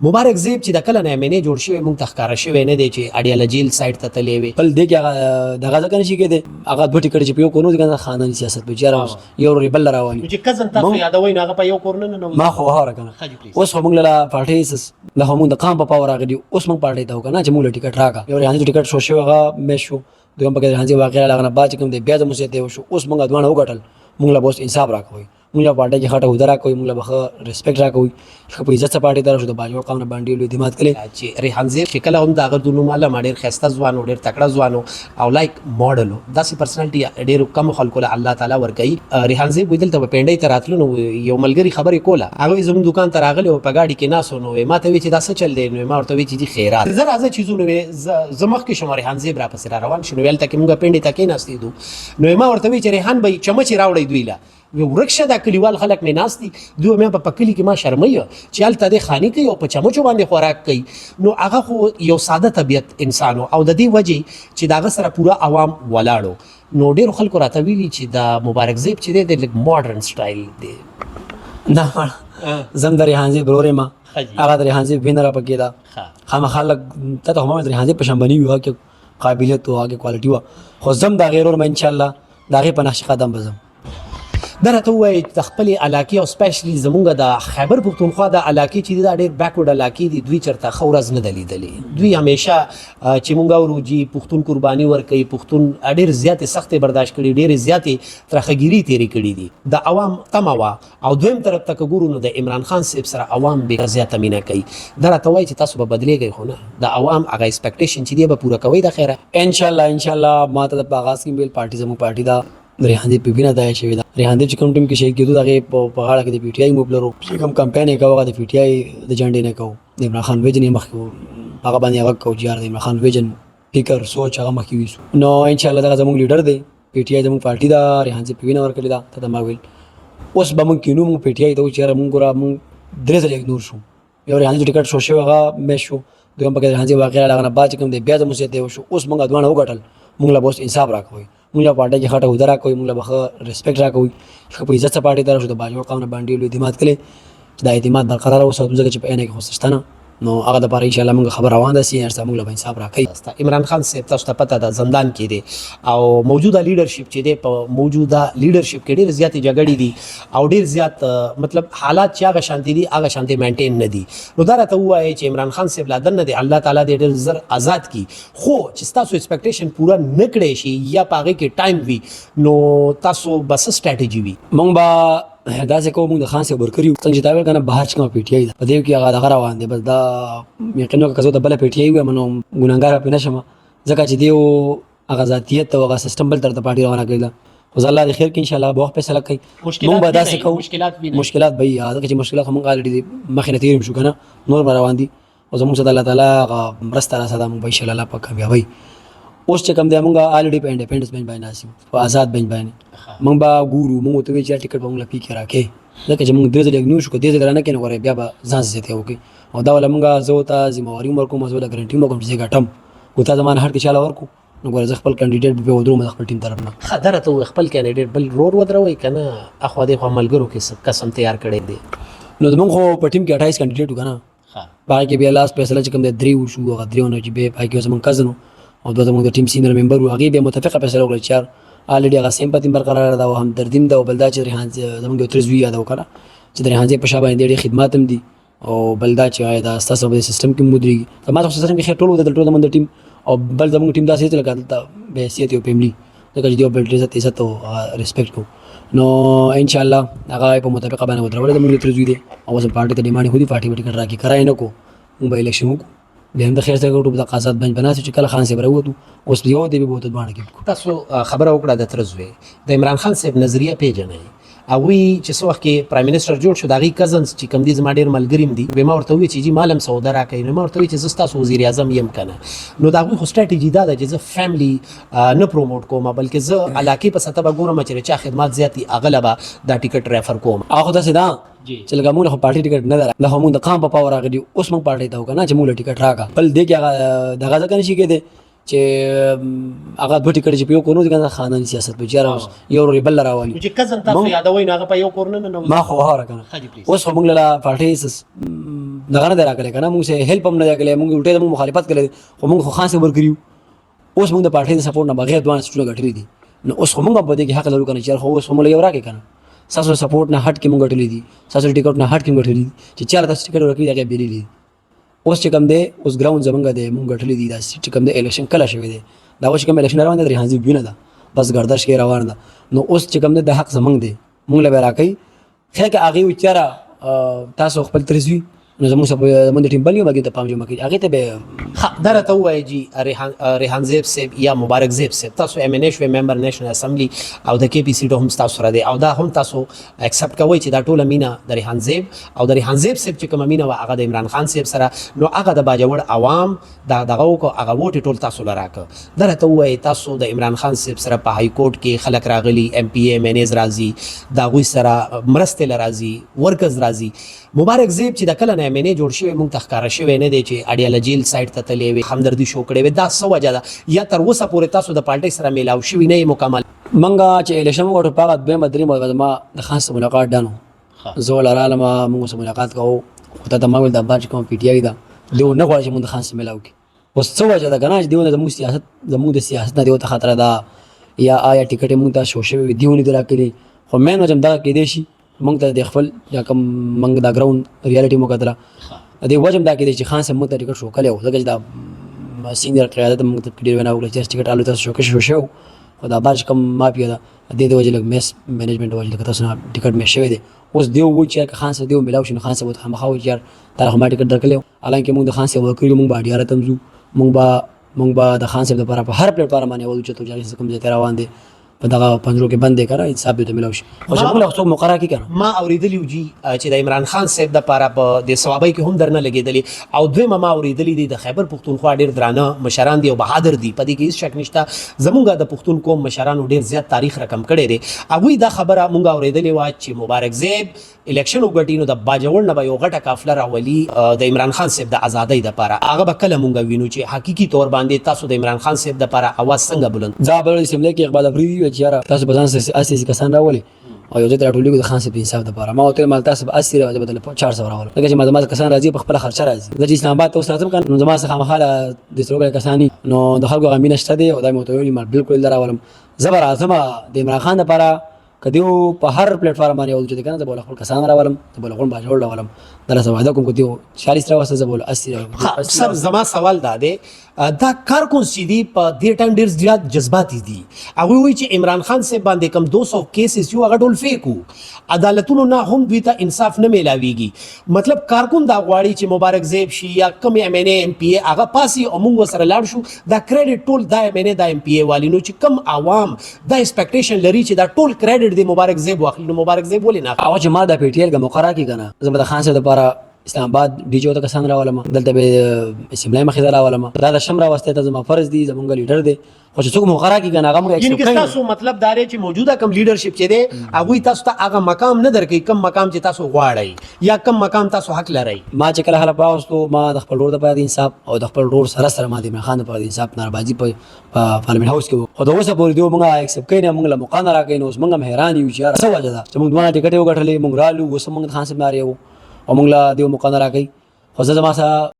مبارک زیب چې د کله نه ایم این ای جوړ شوی مونږ ته ښکاره شوی نه دی چې اډیاله جیل سایډ ته تللی وي. بل دې کې هغه دغه ځکه نشي کېدی، هغه دوه ټکټ چې په یو کور نه کنه، خانداني سیاست به چیرې اوس یو ورور بل راوالي. نو چې کزن تاسو یادوئ نو هغه په یو کور نه ننوځي. ما خو واوره کنه، اوس خو مونږ له پارټۍ له خو مونږ د قام په پاور راغلي، اوس مونږ پارټۍ ته وکنه چې مونږ له ټکټ راکا. یو ریحانزي ټکټ شو شو هغه مې شو، دویم پکې ریحانزي واقعا هغه نه بعد چې کوم دی بیا زموږ سیته وشو. اوس مونږ دواړه وګټل، مونږ له اوس انصاف راکوي، مونږ له پارټۍ کې خټه عهده راکوي، مونږ له به ښه ریسپیکټ راکوي، ښه په عزت سره پارټۍ ته راشو. د باجوړ قام نه باندې لوی اعتماد کړي. چې ریحان زیب چې کله هم د هغه د نوم علم، ډېر ښایسته ځوان و، ډېر تکړه ځوان و او لایک ماډل و. داسې پرسنالټي ډېرو کمو خلکو له الله تعالی ورکوي. ریحان زیب وایي دلته به پینډۍ ته راتلو نو یو ملګري خبرې کوله، هغه وایي زموږ دوکان ته راغلی و، په ګاډي کې ناست و، نو ما ته وایي چې دا څه چل دی؟ نو ما ورته وایي چې جي خیرات، زه راځه چې ځو. نو زه مخکې شوم، ریحان زیب راپسې را روان شو. نو هلته کې موږ پینډې ته کېناستېدو، نو ما ورته وایي چې ریحان به چمچې راوړی دوی له وی ورک شه، دا کلیوال خلک مې ناست دي. دوی مې په کلي کې ما شرموي چې هلته دې خاني کوي او په چمچو باندې خوراک کوي. نو هغه خو یو ساده طبیعت انسان او د دې وجې چې د هغه سره پوره عوام ولاړو. نو ډېرو خلکو راته ویلي چې دا مبارک زیب چې دی، د لږ ماډرن سټایل دی. نه، زم د ریحان زیب ورور یم، هغه د ریحان زیب وینه را پکې ده. خامخا لږ ته ته هم د ریحان زیب په شان بنی وي، هغه قابلیت او هغه کوالټي وه، خو زم د هغې ورور یم، انشاءالله د هغې په نقش قدم به ځم. دا راته ووایئ د خپلې علاقې او سپیشلی زمونږ د خیبر پښتونخوا د علاقې چې دا ډېر بیکورډ علاقې دي، دوی چېرته ښه ورځ نه ده لیدلې. دوی همیشه چې مونږ اورو جي پښتون قرباني ورکوي، پښتون ډېر زیاتې سختې برداشت کړي، ډېرې زیاتې ترخګیري تېرې کړي دي. د عوام تمه وه او دویم طرف ته که ګورو نو د عمران خان صاحب سره عوام ډېره زیاته مینه کوي. دا راته وایي چې تاسو به بدلېږئ خو نه، د عوام هغه ایکسپیکټیشن چې دی به پوره کوئ د خیره؟ انشاءالله، انشاءالله. ما ته په آغاز کې ویل پارټي زموږ پارټي ده، د ریحان زیب په وینه ضایع شوې ده. ریحان زیب چې کوم ټیم کې شهید کېدو، د هغې په غاړه کې د پي ټي آی موبلر و، چې کوم کمپاین یې کاوه هغه د پي ټي آی د جنډې نه کاوه. د عمران خان ویژن یې مخکې و، هغه باندې غږ کاوه چې یار د عمران خان ویژن، فکر، سوچ هغه مخکې ویسو. نو انشاءالله دغه زموږ لیډر دی، پي ټي آی زموږ پارټي ده، ریحان زیب په وینه ورکړې ده. ته ته ما ویل اوس به موږ کینو، موږ پي ټي آی ته وایو چې یاره موږ ګوره موږ درې ځلې اګنور شو. یو ریحان زیب ټکټ شو شو هغه مې شو، دویم پکې ریحان زیب واقعا هغه نه بعد چې کوم دی بیا زموږ سیته وشو. اوس موږ دواړه وګټل، موږ له اوس انصاف راکوي، موږ له پارټۍ کې خټه عهده راکوي، موږ له به ښه ریسپیکټ راکوي، ښه په عزت سره پارټۍ ته راشو. د باجوړ قام نه باندې لوی اعتماد کړي چې دا اعتماد برقرار وساتو، ځکه چې په عینه کې خو څه شته نه. نو هغه دپاره انشاءالله موږ خبر روان ده سینئر صاحب موږ له به انصاف راکوي. عمران خان صاحب تاسو ته پته ده زندان کې دی او موجوده لیډرشپ چې دی، په موجوده لیډرشپ کې ډېر زیاتې جګړې دي او ډېر زیات مطلب حالات چې هغه شانتي دي هغه شانتي مینټین نه دي. نو دا راته ووایئ چې عمران خان صاحب لا دننه دی، الله تعالی دې ډېر زر آزاد کړي، خو چې ستاسو ایکسپیکټیشن پوره نه کړی شي یا په هغې کې ټایم وي نو تاسو به څه سټراټیجي وي؟ مونږ به داسې کوو، مونږ د خان صاحب ورکړي یو، څنګه چې تا ویل که نه بهر چې کومه پي ټي آی ده په دې کې هغه دغه روان دی. بس دا یقین وکړه که زه ورته بله پي ټي آی ووایم نو ګنهګار به پرې نه شم، ځکه چې دیو هغه ذاتیت او هغه سیستم بل طرف ته پارټي روانه کړې ده. خو زه الله دې خیر کړي، انشاءالله به وخت فیصله کوي. مونږ به داسې کوو، مشکلات به وي، ځکه چې مشکلات خو مونږ الریډي مخې نه تېر شو که نه، نور به روان دي او زموږ سره الله تعالی هغه مرسته را سره، موږ به ان شاء الله په کامیابی. اوس چې کوم دی موږ الریډي په انډیپندنس بنچ باندې ناست یو، په آزاد بنچ باندې موږ به ګورو. موږ ته وایي چې ټیکټ به موږ له پی کې راکې، ځکه چې موږ درې ځلې اګنور شو، که درې ځلې رانه کړې نو ګوره بیا به ځان زیاتی وکړي. او دا ولا موږ زه ورته ذمه واري هم ورکوم، زه ورته ګارنټي هم ورکوم چې زه ګټم. که تا زما نه هټ کې چاله ورکړو نو ګوره زه خپل کاندیدټ به ودروم د خپل ټیم طرف نه. ښه، دا راته ووایه خپل کاندیدټ بل ورور ودروئ که نه اخوا دې خوا ملګرو کې څه کس هم تیار کړی دی؟ نو زمونږ خو په ټیم کې 28 کاندیدټ وو که نه، په هغې کې بیا لاس فیصله چې کوم دی درې وشو. هغه درېو نه چې بیا په هغې کې زمونږ کزن او دوه زمونږ د ټیم سینئر ممبر وو، هغې بیا متفقه فیصله وکړه چې یار الریډي هغه سیم پتیم برقرار ده او همدردیم ده، او بل دا چې ریحان زمونږ یو تره زوی یاده وکړه چې د ریحان زی په شا باندې ډېرې خدمات هم دي، او بل دا چې آیا دا ستاسو په سیستم کې مودريږي. زما خو سیستم کې خیر ټول ودرېدل، ټول زمونږ د ټیم او بل زمونږ ټیم داسې چې لکه دلته به حیثیت یو فیملی، ځکه چې دیو بل عزت عزت او ریسپیکټ کو. نو ان شاء الله هغه په متفقه باندې ودرول، زمونږ تر زوی دی او اوس پارټي ته ډیمانډ خو دي، پارټي به ټیکټ راکړي کرای نه کو، موږ به الیکشن وکړو، بیا هم د خیر سره ګټو. د آزاد بنچ بناسي چې کله خان صاحب راووتو اوس یو دی به ته دواړه کې. تاسو خبره وکړه د تره زوی، د عمران خان صاحب نظریه پیژنئ؟ هغوی چې څه وخت کې پرایم منسټر جوړ شو، د هغوی کزنز چې کوم دي زما ډېر ملګري هم دي، به ما ورته وویل چې جي ما له هم سودا راکړئ. نو ما ورته وویل چې زه ستاسو وزیر اعظم یم که نه؟ نو د هغوی خو سټراټیجي دا ده چې زه فیملی نه پروموټ کوم، بلکې زه علاقې په سطح به ګورم چې د چا خدمات زیات دي هغه له به دا ټیکټ ریفر کوم. هغه خو داسې ده چې لکه موږ له خو پارټي ټیکټ نه ده، له خو موږ د قام په پاور راغلي، اوس موږ پارټۍ ته وکړه چې موږ له ټیکټ راکړه. بل دې کې هغه دغه ځکه نشي کېدی. چې هغه دوه ټیکټ چې په یو کور نه دي کنه، خانداني سیاست به چیرې اوس یو ورور بل راوالي. چې کزن تاسو یادوي نو هغه په یو کور نه نه. ما خو هره کنه. ښه جی، please. اوس خو موږ له پارټي دغه نه دی راکړی کنه، موږ سه هیلپ هم نه دی کړی، موږ الټه موږ مخالفت کړی، خو موږ خو خاص ورکړیو. اوس موږ د پارټي د سپورټ نه بغیر دوه سیټونه ګټلې دي، نو اوس خو موږ په دې کې حق لرو کنه چې خو اوس موږ یو راکې کنه. تاسو سپورټ نه هټ کې موږ ګټلې دي، تاسو ټیکټ نه هټ کې موږ ګټلې دي، چې چا تاسو ټیکټ ورکړي هغه بیلې دي. اوس چې کوم دی، اوس ګراوند زمونږ دی، موږ ګټلې دي. دا سیټ چې کوم دی، الیکشن کله شوی دی؟ دا اوس چې کوم الیکشن روان دی، ریحان زیب وینه ده، بس ګردش کې روان ده. نو اوس چې کوم دی، د حق زمونږ دی، موږ له به راکوي. خیر که هغې وایي چېرې تاسو خپل ترزوي، نو زموږ سره زموږ د ټیم بل یو مګر ته پام جمع کوي، هغې ته به ښه، دا راته ووایه جی ریحان زیب صاحب یا مبارک زیب صاحب، تاسو ایم این ای شوې، ممبر نېشنل اسمبلی او د کې پي سیټ هم تاسو سره دی، او دا هم تاسو اکسپټ کوئ چې دا ټوله مینه د ریحان زیب او د ریحان زیب صاحب چې کومه مینه وه هغه د عمران خان صاحب سره، نو هغه د باجوړ عوام دا دغه وکړو، هغه ووټ یې ټول تاسو له راکړ. دا راته ووایئ، تاسو د عمران خان صاحب سره په های کورټ کې خلک راغلي، ایم پي ایم این ایز راځي، د هغوی سره مرستې له راځي، ورکرز راځي. مبارک زیب چې د کله نه ایم این ای جوړ شوی، مونږ ته ښکاره شوی نه دی چې اډیاله جیل سایډ ته تللی وي، همدردي شو کړې وي. دا څه وجه ده؟ یا تر اوسه پورې تاسو د پارټۍ سره میلاو شوي نه یې مکمل؟ مونږ چې الیکشن وګټو، په هغه دویمه درېیمه ورځ ما د خان سره ملاقات ډان و، زه ورله رالم، مونږ سره ملاقات کوو، خو تا ته ما ویل دا بار چې کومه پي ټي آی ده، دیو نه غواړي چې مونږ د خان سره میلاو کړي. اوس څه وجه ده که نه چې دیو نه زموږ سیاست، زموږ د سیاست نه دیو ته خطره ده، یا آیا ټیکټ یې مونږ ته شو شوی دیو نه دی راکړي؟ خو مین وجه هم دغه کېدای شي. مونږ ته د خپل یا کوم مونږ دا ګراوند ریالټي مو کتله، د دې وجه هم دا کېدای چې خان صاحب مونږ ته ټیکټ شو کړی و، ځکه چې دا سینیئر قیادت مونږ ته ډېر وینا وکړه چې ټیکټ آلو تاسو شو کې شو شو، خو دا بار چې کوم مافیا ده، د دې د وجې لږ میس منیجمنټ وجې لکه تاسو نه ټیکټ مې شوی دی. اوس دیو وایي چې که خان صاحب دیو میلاو شي، نو خان صاحب ورته خامخا وایي چې یار تا خو ما ټیکټ درکړی و، حالانکه مونږ د خان صاحب ورکړي. مونږ به اډیاره ته هم ځو، مونږ به د خان صاحب دپاره په هر پلیټ فارم باندې اواز اوچتو چې هغې کوم ځای ته روان دی، په دغه پنجرو کې بند دی کنه، انصاف دې ته ملاو شي، خو چې موږ له څوک مقرره کړي کنه. ما اورېدلي وو جي چې د عمران خان صاحب د پاره په د صوابۍ کې هم درنه لګېدلې، او دویمه ما اورېدلي دي د خیبر پښتونخوا ډېر درانه مشران دي او بهادر دي، په دې کې هیڅ شک نشته. زمونږ د پښتون قوم مشرانو ډېر زیات تاریخ رقم کړی دی. هغوی دا خبره مونږ اورېدلې وه چې مبارک زیب الیکشن وګټي نو د باجوړ نه به یو غټه قافله راولي د عمران خان صاحب د ازادۍ دپاره. هغه به کله مونږ وینو چې حقیقي طور باندې تاسو د عمران خان صاحب دپاره اواز څنګه بلند؟ دا بل اسمبلی کې اقبال افریدي ویل چې یاره تاسو په ځان سره 80 کسان راولي او یو ځای ته راټولېږو د خان صاحب د انصاف دپاره. ما ورته ویل مال تاسو به 80 راولئ، زه به درله 400 راولم، ځکه چې ما زما کسان راځي، په خپله خرچه راځي. زه چې اسلام اباد ته اوس راځم که نه، نو زما څخه خامخا د څلور کسان دي، نو د خلکو هغه مینه شته دی، او دا مې ورته ویل مال بالکل نه راولم. زه به راځم د عمران خان دپاره، که دیو په هر پلیټ فارم باندې اول چې کنه، زه به خپل کسان راولم، زه به غون باجوړ راولم. دا له وعده کوم، که دیو 40 راوسته زه به 80 راولم. سر زما سوال دا دی، دا کارکون چې دي په دې ټایم ډیر زیات جذباتي دي. هغوی وایي چې عمران خان صاحب باندې کوم 200 کیسز یو هغه ټول فیک وو، عدالتونو نه هم دوی ته انصاف نه میلاویږي. مطلب کارکون دا غواړي چې مبارک زیب شي یا کوم ایم این ای ایم پی ای هغه پاسي او موږ سره لاړ شو، دا کریډټ ټول دا ایم این ای دا ایم پی ای والی. نو چې کوم عوام دا ایکسپیکټیشن لري چې دا ټول کریډټ دی مبارک زیب واخلي، نو مبارک زیب ولې نه اخلي؟ هغه چې ما دا پی ټی ایل که مقرره کړي که نه، زه به د خان صاحب دپاره اسلام اباد ډي جي ته کسان راولم، دلته به اسمبلی مخې ته راولم. دا د شم راوستی ته زما فرض دي، زمونږ لیډر دی، خو چې څوک مقرره کړي که نه هغه موږ یعنی که تاسو مطلب دا دی چې موجوده کوم لیډرشپ چې دی هغوی تاسو ته هغه مقام نه درکوي کوم مقام چې تاسو غواړئ یا کوم مقام تاسو حق لرئ. ما چې کله حلف واغوستو، ما د خپل ورور دپاره د انصاف او د خپل ورور سره سره ما د عمران خان دپاره د انصاف نعرهبازي په پارلیمنټ هاوس کې. خو د اوسه پورې دیو موږ اکسپټ کوي نه، موږ له موقع نه راکوي. نو اوس موږ هم حیران یو چې یاره څه وجه ده چې موږ دواړه ټیکټې وګټلې، موږ رالو، اوس هم موږ د خان صاحب نارې یو او موږ له دیو موقع نه راکوي. خو زه زما سره